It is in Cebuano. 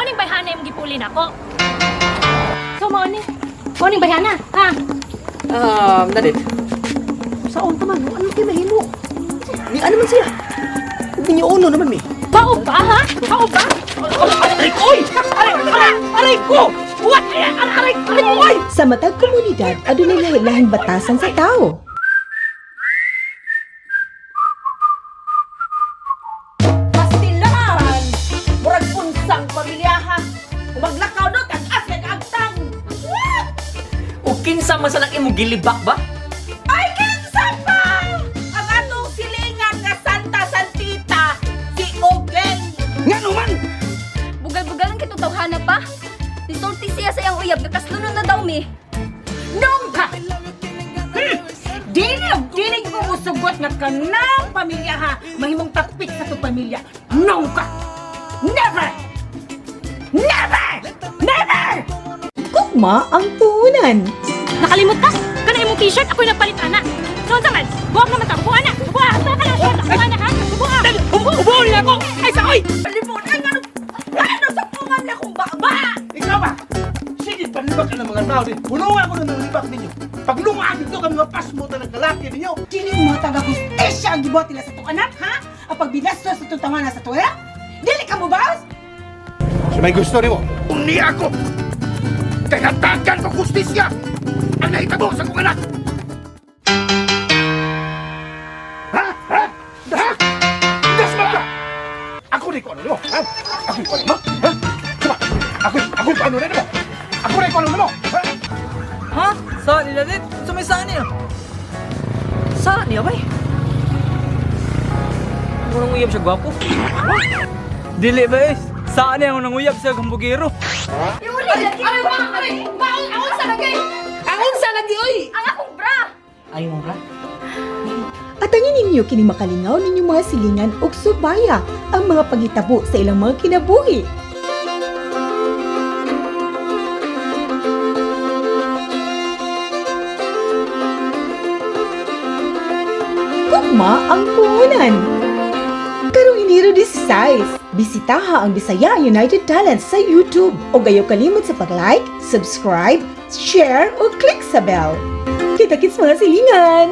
Mao ning bayhana imong gipuli nako. So mao ni. Mao ning bayhana, ha? Dalit. Saon ka man? Ano kay mahimo? Ni ano man siya? Ug uno naman mi. Bao ba, ha? Bao ba? Aray ko! Oy! Aray, aray, aray ko! What? Aray, aray, aray ko! Oy! Sa matag komunidad, adunay lahi-lahing batasan sa tao. Pastilan! Murag unsang pamilya ha. Maglakaw no, tag-as kay kaagtang. O kinsa man sa lang imong gilibak ba? Ay, kinsa pa! Ang atong silingan nga Santa Santita, si Ogeng. Ngano man? Bugal-bugal ang kitutawhana pa. Nisulti siya sa iyang uyab, kakaslunon na daw mi. Nung ka! Dili og dili ko musugot nga kanang pamilya ha. Mahimong takpik sa itong pamilya. Nung ka! Never! Never! Never! Gugma ang puhunan. Nakalimot ka? Kana imong t-shirt ako'y nagpalit ana. So unsa man? Buwag naman ta. Buwa na. Buwa ka na short. Buwa na ha. Buwa. Ubo niya ako! Ay sa oy! Limon, ay ngano, ngano sa pungan na kong baba! Ikaw ba? Sige, panlibak ka ng mga tao din. Punuan ko na ng libak ninyo. Paglungaan dito ka mga pasmo na nagkalaki ninyo. Dili mo taga hustisya ang gibuhat nila sa itong anak, ha? Ang pagbinastos sa itong tawana sa tuwa? Dili ka mo ba? Sa may gusto nimo, uni ako! Kay ko hustisya! Ang nahitabo sa kong anak! Ha? Ha? Ha? Dasma ka! Ako rin ko ano nimo? Ha? Ako rin ko ano nimo? Ha? Suma! Ako rin ko ano nimo? Ako rin ko ano nimo? Ha? Ha? Saan nila dit? Sumay saan niya? Saan niya bay? Unang uyab siya gwapo. Dili ba is? Saan niya unang uyab siya gambugero? Aray, ba? Aray, ba? Ang unsa lagi? Ang unsa lagi, oy! Ang akong bra! Ay mo bra? Atangin ninyo kini makalingaw ninyong mga silingan ug subaya ang mga pagitabo sa ilang mga kinabuhi. Gugma ang puhunan. Karong Enero 16, bisitaha ang Bisaya United Talents sa YouTube o gayo kalimot sa pag-like, subscribe, share o click sa bell. Kita-kits mga silingan!